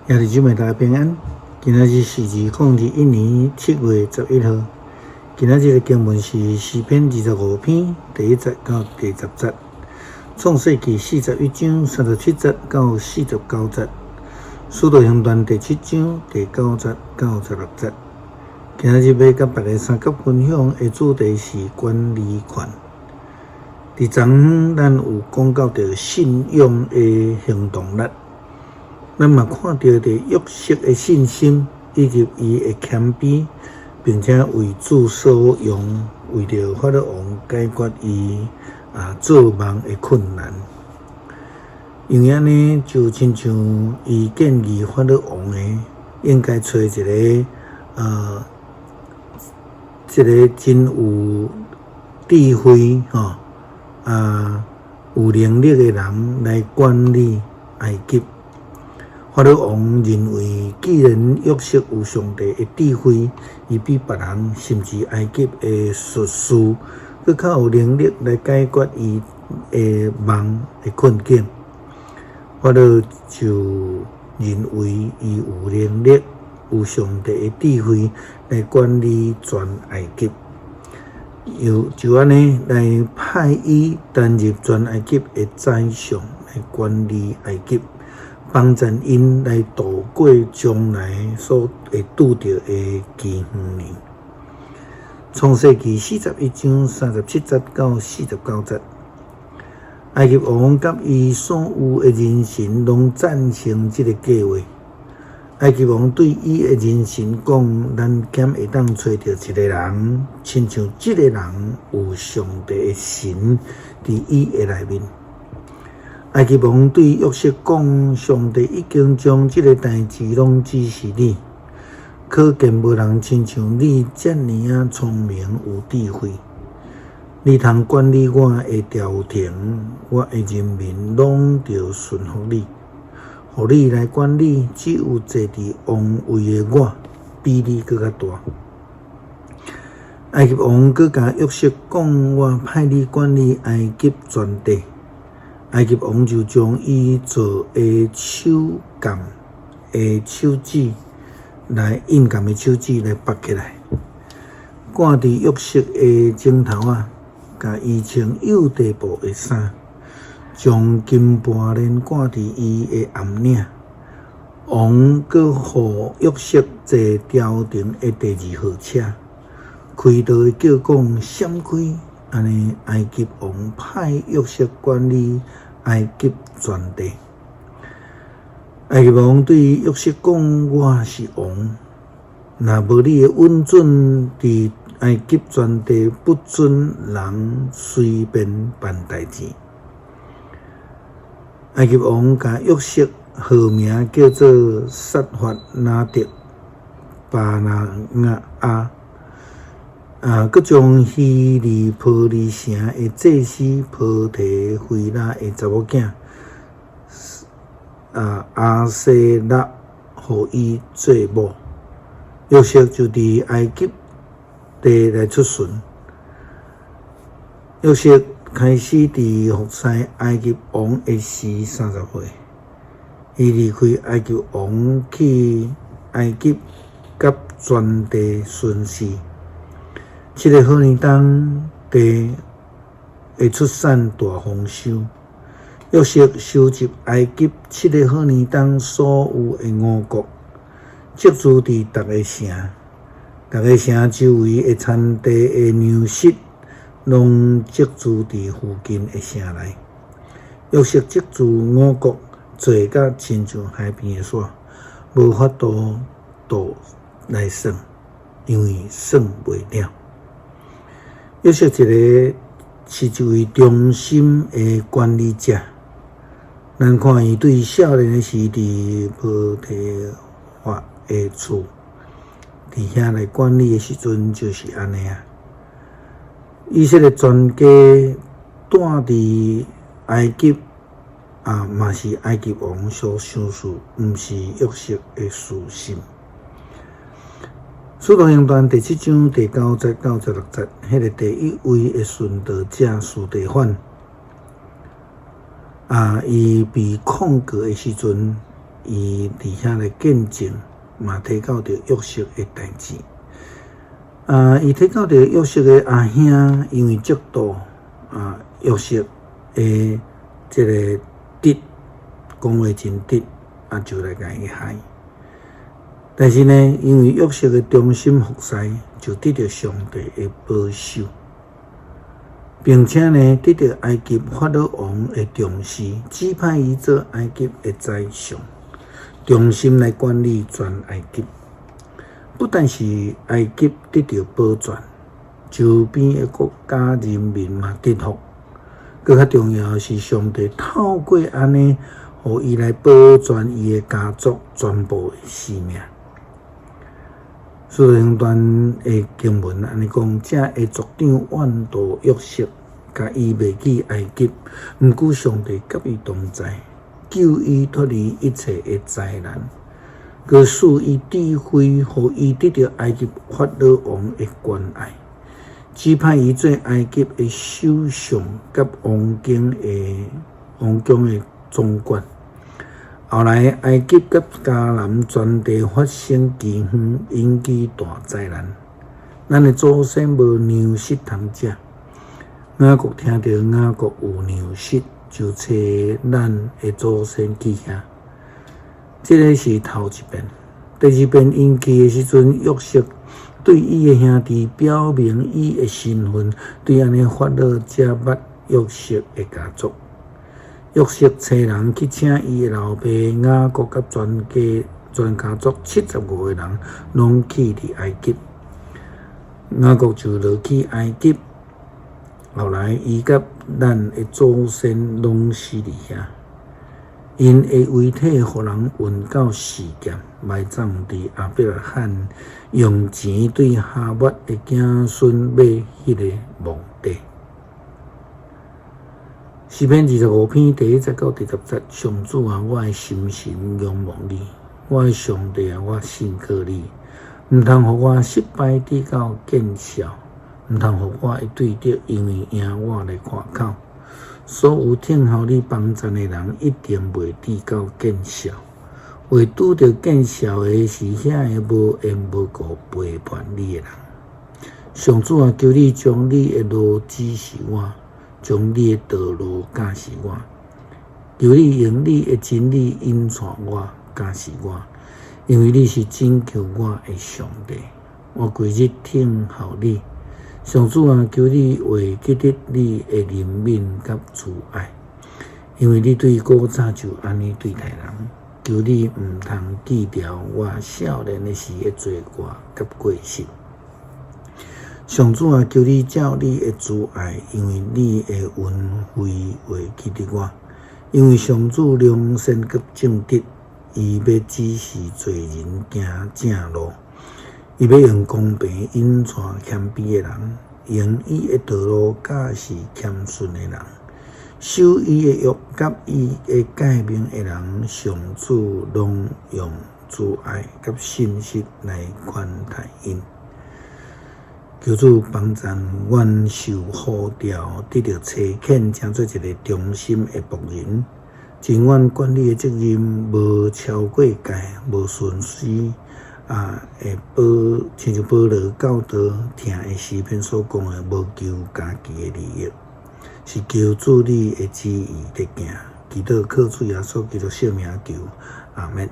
兄弟姊妹大家平安，今仔日是2021年7月11號。今仔日的經文是詩篇25篇第1節到第10節，創世記41章37節到49節，使徒行傳第七章第9節到16節。今仔日欲佮大家相佮分享的主題是管理權。佇昨昏咱有講到著信仰的行動力。咱嘛看著佇約瑟的信心，以及伊的謙卑，並且為主所用，為著法老王解決伊做夢的困難。因為按呢，就親像伊建議法老王的，應該揣一個真有智慧吼有能力的人來管理埃及。法老王認為，既然約瑟有上帝的智慧，伊比別人甚至埃及的術士，閣較有能力來解決伊的夢的困境。法老就認為伊有能力，有上帝的智慧來管理全埃及，又就按呢來派伊擔任全埃及的宰相來管理埃及。幫贊𪜶來度過將來所會拄著的饑荒年。創世記41章37節到49節，埃及王佮伊所有的人臣攏贊成這个計畫。埃及王對伊的人臣講：咱敢會當揣著一个人，親像這个人有上帝的神佇伊的內面。埃及王對約瑟講：上帝已經將這个代誌攏指示你，可見無人親像你遮爾仔聰明有智慧。你通管理我的朝廷，我的人民攏著順服你。予你來管理，只有坐佇王位的我比你閣較大。埃及王閣共約瑟講：我派你管理埃及全地。埃及王就將伊做的手銬的手指來印鑑的手指來縛起來，掛佇約瑟的指頭仔，共伊穿幼弟布的衫，將金盤鏈掛佇伊的頷領。王閣予約瑟坐朝廷的第二號車，開道的叫講閃開。按呢，埃及王派約瑟管理埃及全地。埃及王對約瑟講：我是王，若無你的允准，佇埃及全地不准人隨便辦代誌。埃及王共約瑟號名叫做薩法拿特巴拿亞。閣將希利波利城的祭司波提非拉的查某囝阿西納，予伊做某。約瑟就佇埃及地來出巡。約瑟開始佇服侍埃及王的時30歲，伊離開埃及王去埃及佮全地巡視。七个好年冬，地會出產大豐收。約瑟收集埃及七个好年冬所有的五穀，積贮佇逐个城，逐个城周圍的田地的糧食，攏積贮佇附近的城內。約瑟積贮五穀，濟甲親像海邊的沙，無法度度來算，因為算袂了。約瑟一个是一位忠心的管理者。咱看伊對少年的時，佇波提乏的厝，佇遐來管理的時陣，就是按呢啊。以色列全家蹛佇埃及，嘛是埃及王所賞賜，毋是約瑟的私心。使徒行傳第七章第9節到16節，彼个第一位的殉道者司提反，伊被控告的時陣，伊佇遐來見證，嘛提到著約瑟的代誌。啊，伊提到著約瑟的阿兄，因為嫉妒啊，約瑟的這个直，講話真直，啊，就來共伊害。但是呢，因為約瑟的忠心服侍，就得著上帝的保守，並且呢，得著埃及法老王的重視，指派伊做埃及的宰相，忠心來管理全埃及。不但是埃及得著保全，周邊的國家人民嘛得福。閣較重要的是，上帝透過按呢，予伊來保全伊的家族全部的性命。使徒行傳的經文按呢講，這的族長怨妒約瑟，共伊賣去埃及。毋過上帝佮伊同在，救伊脫離一切的災難，閣賜伊智慧，予伊得著埃及法老王的關愛，指派伊做埃及的首相佮王宮的總管。後來，埃及佮迦南全地發生饑荒，引起大災難。咱的祖先無糧食通食。雅各聽著雅各有糧食，就差咱的祖先去遐。這个是頭一遍，第二遍𪜶去的時陣，約瑟對伊的兄弟表明伊的身份，對按呢法老才捌約瑟的家族。約瑟差人去請伊的老爸雅各佮全家全家族75個人，攏去佇埃及。雅各就落去埃及。後來，伊佮咱的祖先攏死佇遐。𪜶的遺體予人運到示劍，埋葬佇亞伯拉罕用錢對哈抹的子孫買彼个墓地。詩篇25篇第1節到第10節，上主啊，我的心神仰望你，我的上帝啊，我信靠你，毋通予我失敗直到見笑，毋通予我的對敵因為贏我來誇口。所有等候你幫贊的人，一定袂至到見笑。會拄著見笑的是遐个無緣無故背叛你的人。上主啊，求你將你的路指示我，將你的道路教示我。求你用你的真理引帶我，教示我，因為你是拯救我的上帝。我規日等候你。上主啊，求你會記得你的憐憫佮慈愛，因為你對古早就按呢對待人。求你毋通記牢我少年的時的罪過佮過失。上主啊，求你照你的慈愛，因為你的恩惠會記得我。因為上主良善佮正直，伊欲指示罪人行正路，伊欲用公平引帶謙卑的人，用伊的道路教示謙遜的人，守伊的約佮伊的誡命的人，上主攏用慈愛佮信實來寬待𪜶。求主幫贊阮受呼召，得著差遣，成做一个忠心的僕人，盡阮管理的責任，無超過界，無徇私，啊，會保親像保羅教導聽的詩篇所講的，無求家己的利益，是求主你的旨意得行。祈禱靠主耶穌基督聖名求，阿們。